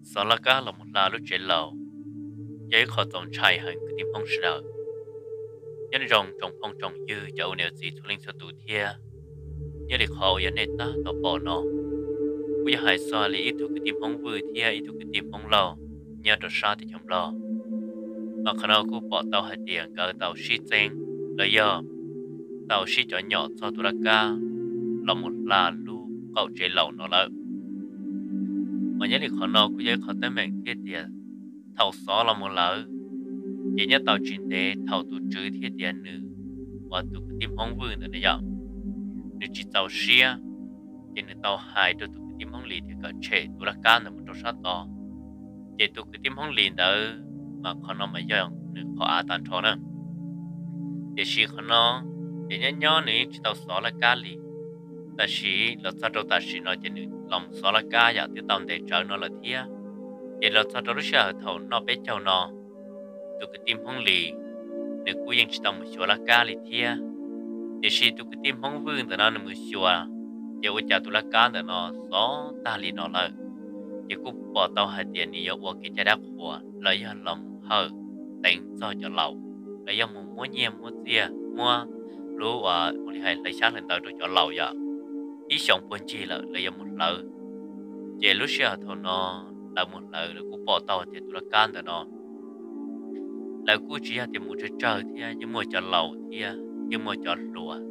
Xov laj kab los mus hla lub tsev laus yog ib qho txaus ntshai heev kwv tij Hmoob sawv daws. Nyob zoo tsoom phooj tsoom ywg cov ua niam txiv txhua leej txhua tus thiab, nyob li qhov uas yog nej tab tom pom no, kuj yog hais txog li ib tug kwv tij Hmoob Vwj thiab ib tug kwv tij Hmoob Lauj nyob rau sab teb chaws Nplog. Mas qhov no kuj pom tau hais tias nkawd tau sib txeeb los yog tau sib cov nyom txog tus laj kab los mus hla lub qaum tsev laus no lawm. Mas nyob li qhov no kuj yog ib qho teeb meem thiab tias thaum xov los mus lawm, ces nyob tau tsis ntev thaum tus tswv thiab tias nws uas tus kwv tij Hmoob Vwj ntawm no yom, nws tsis txaus siab, ces nws tau hais rau tus kwv tij Hmoob Lis thiab kom tshem tus laj kab ntawd mus rau sab tod. Ces tus kwv tij Hmoob Lis ntawd mas qhov no mas yog nws qhov av tag nrho na. Tiam sis qhov no ces nyob nyob nws yeej tsis tau xov laj kab li. Tam sis los txog rau tam sim no ces nws los xov laj kab yam twb tau ntev tsawv no lawm thiab. Ces los txog rau lub sij hawm thaum noj peb caug no, tus kwv tij Hmoob Lis nws kuj yeej tsis tau mus xyuas laj kab li thiab. Tiam sis tus kwv tij Hmoob Vwj ntawm no nws mus xyuas, ces ua cas tus laj kab ntawm no xov tag li no lawm. Ces kuj pom tau hais tias nws yuav ua kev cai dab qhuas los yog los hawm teev txog cov laus, los yog mus muab nyiaj muab txiaj, muab lub uas ua li hais hlawv xyab hlawv ntawv rau cov laus yom, ib xyoos puag ncig lawm los yuav mus hlawv. Ces lub sij hawm thaum no lawv mus hlawv lawv kuj pom tau tias tus laj kab ntawm no lawv kuj tsis yog tias mus tsawg tsawg thiab, yeej muaj cov laus thiab yeej muaj cov hluas,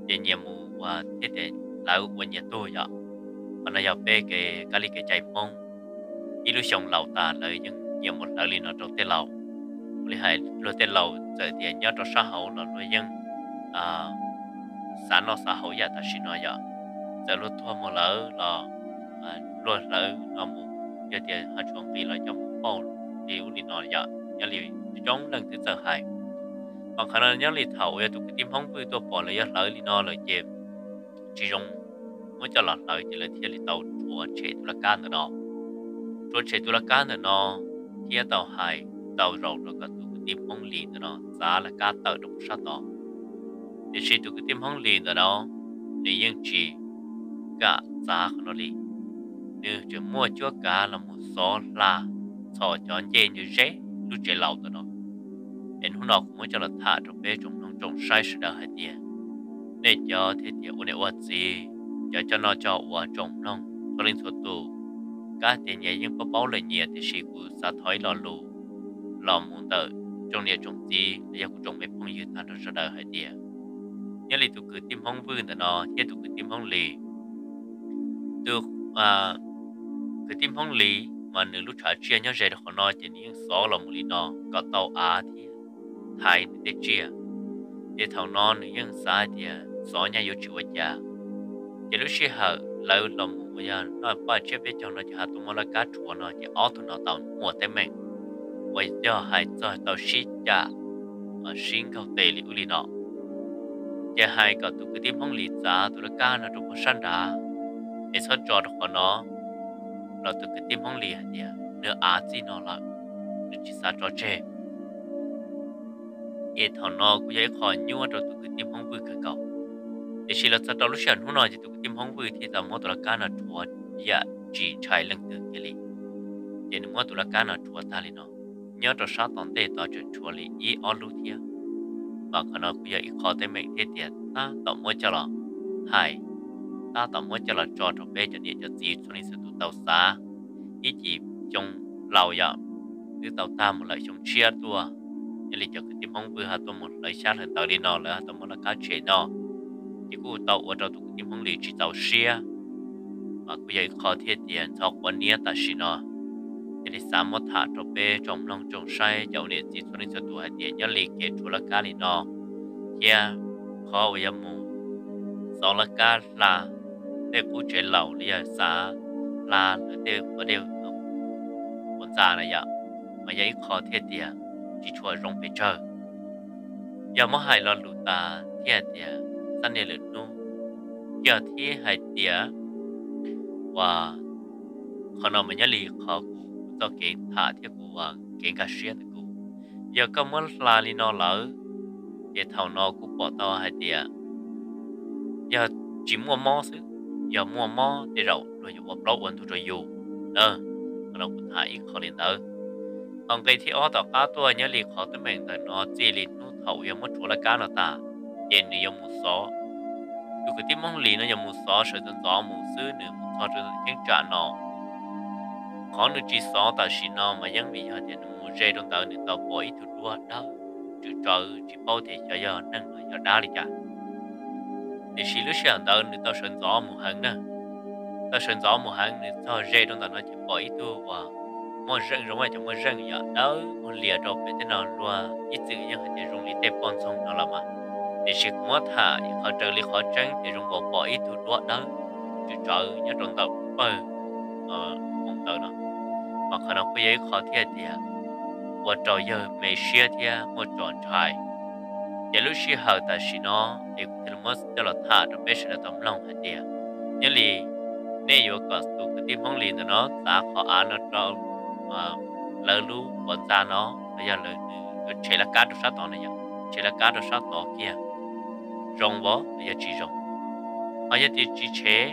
ces nyias mus ua thiab tias hlawv ua nyias tug yom. Qhov no yog peb kev kab li kev cai Hmoob, ib lub xyoo laus tas lawv yeej nyias mus hlawv li no rau tej laus. Ua li hais luag tej laus txawm tias nyob rau sab hauv los luag yeej xav noj xav haus yam tam sim no yom, txawm luag tuag mus lawm los luag hlawv no mus, yog tias ho tshuav nqis los coj mus pauj li ub li no yom, nyob li coob leej twb txawm hais. Mas qhov no nyob li thaum uas yog tus kwv tij Hmoob Vwj tuaj pom lawv yuav hlawv li no lawm ces tsis zoo muab coj los hlawv, ces lawv thiaj li tau rhuav tshem tus laj kab ntawm no. Rhuav tshem tus laj kab ntawm no thiab tau hais tau zaum rau kom tus kwv tij Hmoob Lis ntawm no txav laj kab tawm rau sab tod. Tiam sis tus kwv tij Hmoob Lis ntawm no nws yeej tsis kam txav qhov no li. Nws tseem muaj cuab kav los mus xov hla txhos cov ncej nce ze lub tsev laus ntawm no. Es hnub no kuv muab coj los tham rau peb tsoom mloog tsoom saib sawv daws hais tias nej cov thiaj tias ua niam ua txiv, cov coj noj coj ua tsoom mloog txhua leej txhua tus, kab tias nyias yeej paub paub lawm nyias, tiam sis kuv xav thov ib lo lus los mus ntawm tsoom niam tsoom txiv los yog kuv tsoom me phooj ywg tag nrho sawv daws hais tias nyob li tus kwv tij Hmoob Vwj ntawm no thiab tus kwv tij Hmoob Lis, tus kwv tij Hmoob Lis mas nws lub tshav tsiaj nyob ze rau qhov no ces nws yeej xov los mus li no kom tau av thiab thaiv nws tej tsiaj. Ces thaum no nws yeej xav hais tias xov nyaj yuav tsis ua cas. Ces lub sij hawm lawv los mus uas yog noj paj tsiab peb caug no ces ho tuaj muab laj kab rhuav no ces ob tug no tau muaj teeb meem uas yog hais txog tau sib cam sib nkaug tes li ub li no. Ces hais kom tus kwv tij Hmoob Lis txav tus laj kab no rau puag sab nrad, es txhob tso rau qhov no, los tus kwv tij Hmoob Lis hais tias nws av txij no lawm, nws tsis xav tso tseg. Ces thaum no kuj yog ib qho nyuaj rau tus kwv tij Hmoob Vwj kawg nkaus. Tiam sis los txog rau lub sij hawm hnub no ces tus kwv tij Hmoob Vwj thiaj tau muab tus laj kab no rhuav yam tsis ntshai leej twg kiag li. Ces nws muab tus laj kab no rhuav tag li no, nyob rau sab tom ntej tod tseem tshuav li ib ob lub thiab. Mas qhov no kuj yog ib qho teeb meem thiab tias tab tom muab coj los hais, tab tom muab coj los tso rau peb cov niam cov txiv txhua leej txhua tus tau xav. Ib cim xyoo laus yom, twb tau tag mus lawm xyoo tshiab tuaj, nyob li cov kwv tij Hmoob Vwj ho tuaj mus hlawv xyab hlawv ntawv li no lawv ho tau muab laj kab tshem no, ces kuj tau ua rau tus kwv tij Hmoob Lis tsis txaus siab. Mas kuj yog ib qho thiab tias ntxhov quav niab tam sim no. Cia li xav muab tham rau peb tsoom mloog tsoom saib cov ua niam txiv txhua leej txhua tus hais tias nyob li kev rhuav laj kab li no thiab qhov uas yog mus xov laj kab hla tej qub tsev laus los yog xav hla lawv tej quav dej quav ntxa na yom, mas yog ib qho thiab tias tsis tshua zoo pes tsawg. Yog muab hais lo lus tas thiaj tias xab niaj lwm hnub, yog thiab hais tias uas qhov no mas nyob li qhov kuv txoj kev tham thiab kuv kev nkag siab ntawm kuv, yog koj muab hla li no lawm, ces thaum no kuv pom tau hais tias yog tsis muaj mob xwb, yog muaj mob tej zaum luag yuav ua plaub ua ntug rau yus na. Los kuv tham ib qho li ntawd. Ho nqe thib ob tom qab tuaj nyob li qhov teeb meem ntawm no txij li hnub thaum uas yog muab rhuav laj kab no tas, ces nws yuav mus xov. Tus kwv tij Hmoob Lis no yuav mus xov sawv ntxov ntxov mus xwb, nws mus txog rau cheeb tsam no. Qhov nws tsis xov tam sim no mas yeej vim yog tias nws mus ze rau ntawd nws tau pom ib tug duab dawb tswm tsawv tsis paub tias xyov yog neeg los yog dab li cas. Tiam sis lub sij hawm ntawd nws tau sawv ntxov mus heev na. Tau sawv ntxov mus heev, nws txog ze rau ntawm no ces pom ib tug uas muaj zeej zoo, cov muaj zeej yom, dawb muag lias rau pem tej no, luag ib txwm yeej hais tias zoo li tej poj ntxoog no los mas. Tiam sis kuv muab tham ib qho raws li qhov tseeb ces zoo nkaus pom ib tug duab dawb tswm tsawv nyob rau ntawm pawg ntawd no. Mas qhov no kuj yog ib qho thiaj tias ua rau yawg me siab thiab muaj txoj ntshai. Ces lub sij hawm tam sim no es kuv thiaj li muab coj los tham rau peb sawv daws tau mloog hais tias, nyob li nej yuav kom tus kwv tij Hmoob Lis ntawm no txav qhov av no rau lawv lub pob ntxa no, los yog lawv yuav tshem laj kab rau sab tod no, yog tshem laj kab rau sab tod kiag, zoo los yog tsis zoo? Ho yog tias tsis tshem,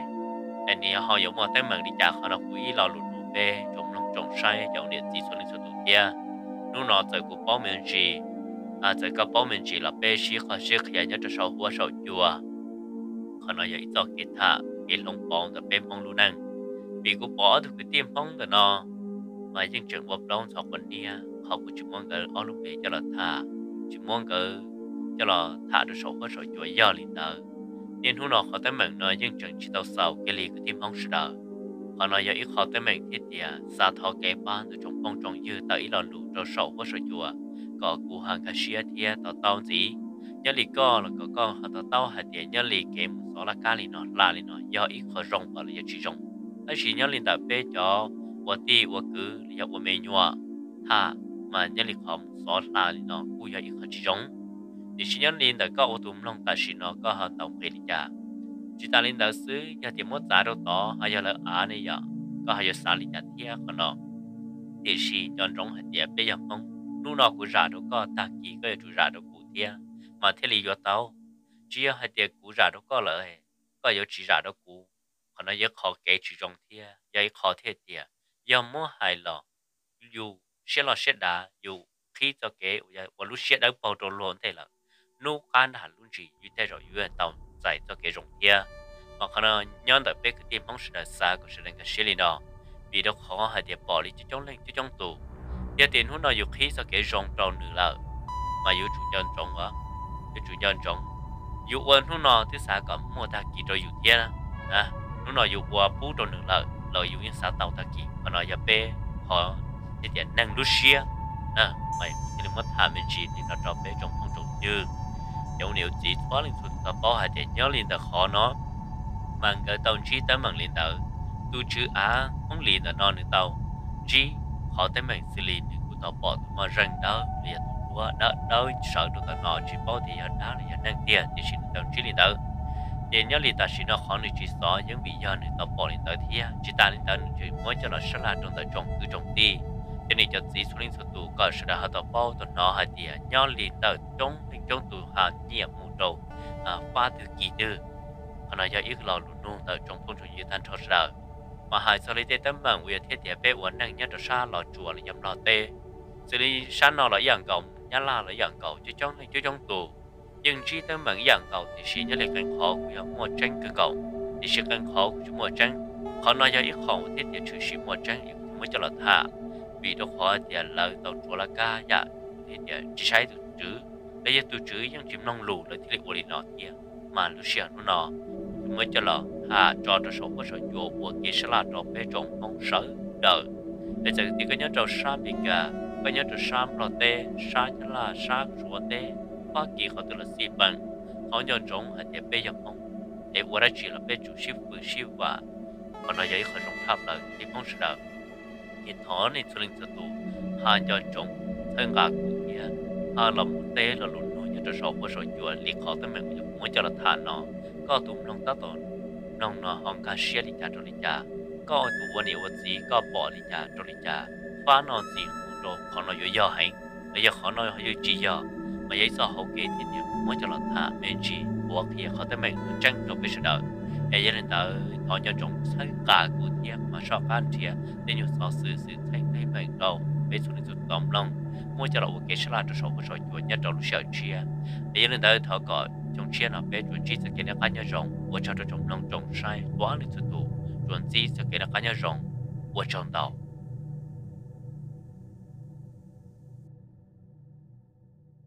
es nws ho yuav muaj teeb meem li cas? Qhov no kuv ib lo lus nug peb tsoom mloog tsoom saib cov niam txiv txhua leej txhua tus thiab. Hnub no txawm kuv paub me ntsis, txawm koj paub me ntsis los peb sib qhov sib qhia nyob rau saum huab saum cua. Qhov no yog ib txoj kev tham kev hloov pauv ntawm peb Hmoob lub neej. Vim kuv pom ob tug kwv tij Hmoob ntawm no mas yeej tseem ua plaub ntxhov quav niab, qhov kuv tsis muab nkawd ob lub npe coj los tham, tsis muab nkawd coj los tham rau saum huab saum cua yog li ntawd. Niaj hnub no qhov teeb meem no yeej tseem tsis tau xaus kiag li kwv tij Hmoob sawv daws. Qhov no yog ib qho teeb meem thiaj tias xav thov kev pab ntawm tsoom phooj tsoom ywg tawm ib lo lus rau saum huab saum cua kom kuv ho nkag siab thiab to taub ntxiv. Nyob li koj los kom koj ho to taub hais tias nyob li kev mus xov laj kab li no hla li no yog ib qho zoo los yog tsis zoo. Tab sis nyob li ntawm peb cov ua tij ua kwv los yog ua me nyuam tham mas nyob li qhov mus xov hla li no kuj yog ib qho tsis zoo. Tiam sis nyob li ntawm koj ua tus mloog tam sim no koj ho ntaus nqi li cas? Tsis tas li ntawd xwb, yog tias muab txav rau tod ho yog lawv av ne yom, koj ho yuav xav li cas thiab qhov no? Tiam sis nco ntsoov hais tias peb yog Hmoob, hnub no kuv zam rau koj, tag kis koj yuav tsum zam rau kuv thiab mas thiaj li yuav tau. Tsis yog hais tias kuv zam rau koj lawm koj yuav tsis zam rau kuv. Qhov no yog ib qho kev tsis zoo thiab yog ib qho thiaj tias yog muab hais los yus siab loj siab dav, yus qhib txoj kev ua lub siab dawb paug rau luag ntej lawm, hnub qab nrag lub ntsis yus tej zaum yuav tau txais txoj kev zoo thiab. Mas qhov no nyob ntawm peb kwv tij Hmoob sawv daws xav kom sawv daws nkag siab li no, vim rau qhov hais tias pom li coob coob leej coob coob tus, yog tias hnub no yus qhib txoj kev zoo rau nws lawm mas yuav tsum nco ntsoov, yuav tsum nco ntsoov. Yus ua hnub no twb xav kom muaj tag kis rau yus thiab. Hnub no yus ua pub rau nws lawm los yus yeej xav tau tag kis. Qhov no yog peb qhov thiaj tias neeg lub siab. Thiaj li muab tham me ntsis li no rau peb tsoom phooj tsoom ywg, cov niam txiv txhua leej txhua tus tau paub hais tias nyob li ntawm qhov no mas nkawd tau ntsib teeb meem li ntawd. Tus tswv av Hmoob Lis ntawm no nws tau ntsib qhov teeb meem xws li nws kuj tau pom tus moj zeej dawb los yog tus duab dawb dawb sawv rau ntawm no tsis paub tias yog dab los yog neeg tiag, tiam sis nws tau ntsib li ntawd. Ces nyob li tam sim no qhov nws tsis xov yeej vim yog nws tau pom li ntawd thiab. Tsis tas li ntawd nws tseem muab coj los sab laj rau ntawm tsoom kwv tsoom tij, cov niam cov txiv txhua leej txhua tus kom sawv daws ho tau paub tau hnov hais tias nyob li ntawm coob leej coob tus ho nyiam mus rau fab twg kis twg. Qhov no yog ib lo lus nug ntawm tsoom phooj tsoom ywg tag nrho sawv daws. Mas hais txog li tej teeb meem uas yog thiaj tias peb ua neej nyob rau sab Los Tsuas los yog Nplog teb, xws li sab no los ib yam nkaus, Nyab Laj los ib yam nkaus, coob coob leej coob coob tus yeej ntsib teeb meem ib yam nkaus, tiam sis nyob li qee qhov kuj yog muaj tseeb kawg nkaus, tiam sis qee qhov kuj tsis muaj tseeb. Qhov no yog ib qho uas thiaj tias tshwm sim muaj tseeb es kuv muab coj los tham, vim rau qhov tias lawv tau rhuav laj kab yam thiaj tias tsis saib tus tswv, los yog tus tswv yeej tsis mloog lus lawv thiaj li ua li no thiab. Mas lub sij hawm hnub no kuv muab coj los tham tso rau saum huab saum cua ua kev sab laj rau peb tsoom Hmoob sawv daws. Es txawm tias koj nyob rau sab Amelikas, koj nyob rau sab Nplog teb, sab Nyab Laj, sab Suav teb, Fab Kis, qhov twg los xij peem, thov nco ntsoov hais tias peb yog Hmoob, es ua dab tsi los peb tsum sib fwm sib vam. Qhov no yog ib qho zoo tshaj plaws kwv tij Hmoob sawv daws. Es thov nej txhua leej txhua tus ho nco ntsoov txhawb nqa kuv thiab ho los mus teb lo lus nug nyob rau saum huab saum cua li qhov teeb meem uas kuv muab coj los tham no. Koj tus mloog tab tom mloog no ho nkag siab li cas rau li cas, koj tus ua niam ua txiv koj pom li cas rau li cas, fab no ntxiv mus rau qhov no yuav yog heev los yog qhov no yuav tsis yog, mas yog ib txoj hauv kev thiaj tias kuv muab coj los tham me ntsis qhuav qhia qhov teeb meem tseeb rau peb sawv daws. Es yog li ntawd thov nco ntsoov txhawb nqa kuv thiab mam soj qab nrhiav tej nyuag xov xwm xwm txheej teeb meem rau peb txhua leej txhua tus tau mloog, muab coj los ua kev sab laj rau saum huab saum cua nyob rau lub sij hawm tshiab. Es yog li ntawd thov kom xyoo tshiab no peb tsuas ntsib txoj kev noj qab nyob zoo. Ua tsaug rau tsoom mloog tsoom saib txhua leej txhua tus, tsuas ntsib txoj kev noj qab nyob zoo. Ua tsaug ntau.